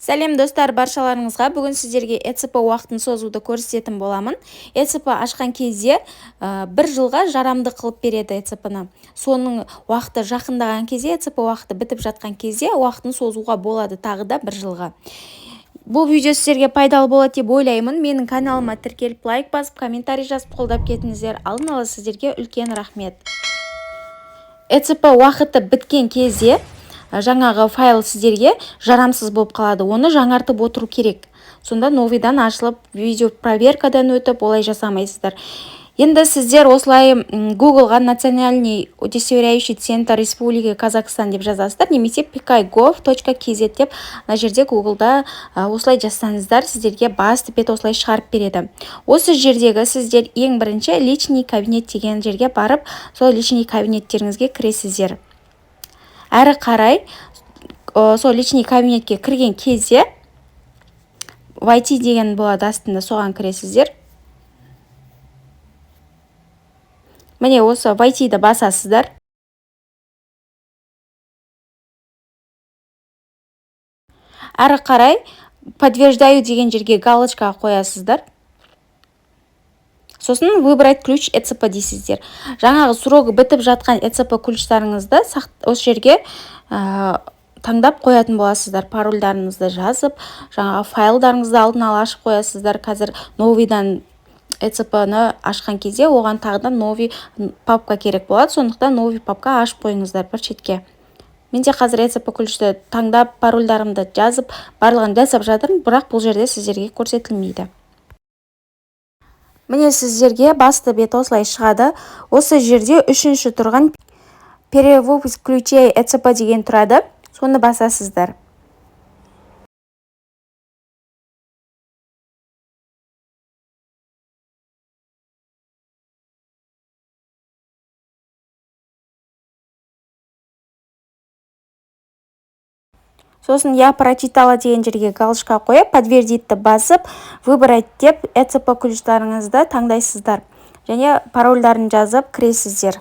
Сәлем, достар, баршаларыңызға! Бүгін сіздерге ЭЦП уақытын созуды көрсететін боламын. ЭЦП ашқан кезде бір жылға жарамды қылып береді ЭЦП-ны. Соның уақыты жақындаған кезде, ЭЦП уақыты бітіп жатқан кезде уақытын созуға болады тағы да бір жылға. Бұл видео сіздерге пайдалы болады деп ойлаймын. Менің каналыма тіркеліп, лайк басып, комментарий жазып, қолдап кетіңіздер. Алдын ала сіздерге үлкен рахмет. ЭЦП уақыты біткен кезде жаңағы файл сіздерге жарамсыз болып қалады, оны жаңартып отыру керек. Сонда новыйдан ашылып, видео проверкадан өтіп, олай жасамайсыздар. Енді сіздер осылай Гуглға «Национальный удостоверяющий центр Республики Казахстан» деп жазасыздар немесе pk.gov.kz деп мына жерде Гуглда осылай жазсаңыздар, сіздерге басты бет осылай шығарып береді. Осы жердегі сіздер ең бірінші «Личный кабинет» деген жерге барып, сол личный кабинеттеріңізге кіресіздер. Әрі қарай сол личный кабинетке кірген кезде «Войти» деген болады астында, соған кіресіздер. Міне, осы «Войти»ді басасыздар. Әрі қарай «Подтверждаю» деген жерге галочка қоясыздар. Сосын «Выбрать ключ ЭЦП» дейсіздер. Жаңағы срогы бітіп жатқан ЭЦП ключтарыңызды осы жерге таңдап қоятын боласыздар. Парольдарыңызды жазып, жаңағы файлдарыңызды алдын ала ашып қоясыздар. Қазір новыйдан ЭЦП-ны ашқан кезде оған тағы да новый папка керек болады, сондықтан новый папка ашып қойыңыздар бір шетке. Менде қазір ЭЦП ключті таңдап, парольдарымды жазып, барлығын жасап жатырмын, бірақ бұл жерде сіздерге көрсетілмейді. Міне, сіздерге басты бет осылай шығады. Осы жерде үшінші тұрған «Перевыпуск ключей ЭЦП» деген тұрады, соны басасыздар. Сосын «Я прочитала» деген жерге галочка қойып, «Подтвердить» басып, «Выбрать» деп ЭЦП ключтарыңызды таңдайсыздар және парольдарын жазып кіресіздер.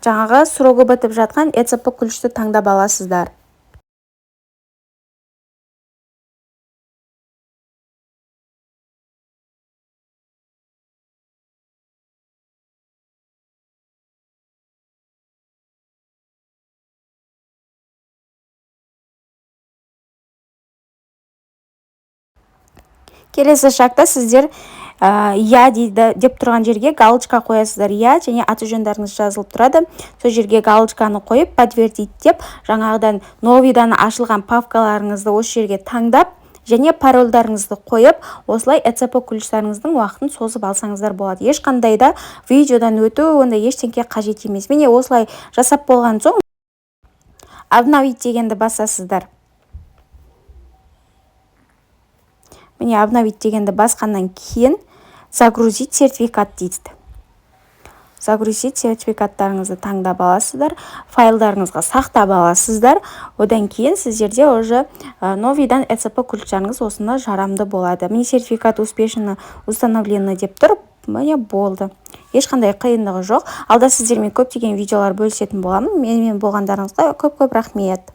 Жаңағы срогы бітіп жатқан ЭЦП ключті таңдап аласыздар. Келесі шагта сіздер «Я» дейді деп тұрған жерге галочка қоясыздар. «Я» және аты жөндарыңыз жазылып тұрады, сол жерге галочканы қойып, «Подтвердить» деп, жаңағыдан новыйдан ашылған папкаларыңызды осы жерге таңдап және парольдарыңызды қойып, осылай ЭЦП ключтарыңыздың уақытын созып алсаңыздар болады. Ешқандай да видеодан өту, ондай ештеңке қажет емес. Міне, осылай жасап болған соң «Обновить» дегенді басасыздар. Міне, «Обновить» дегенді басқаннан кейін «Загрузить сертификат» дейді. «Загрузить» сертификаттарыңызды таңдап аласыздар, файлдарыңызға сақтап аласыздар. Одан кейін сіздерде уже новыйдан ЭЦП ключтарыңыз осында жарамды болады. Міне, «Сертификат успешно установлены» деп тұр. Міне, болды, ешқандай қиындығы жоқ. Алда сіздермен көптеген видеолар бөлісетін боламын. Менімен болғандарыңызға көп көп рахмет.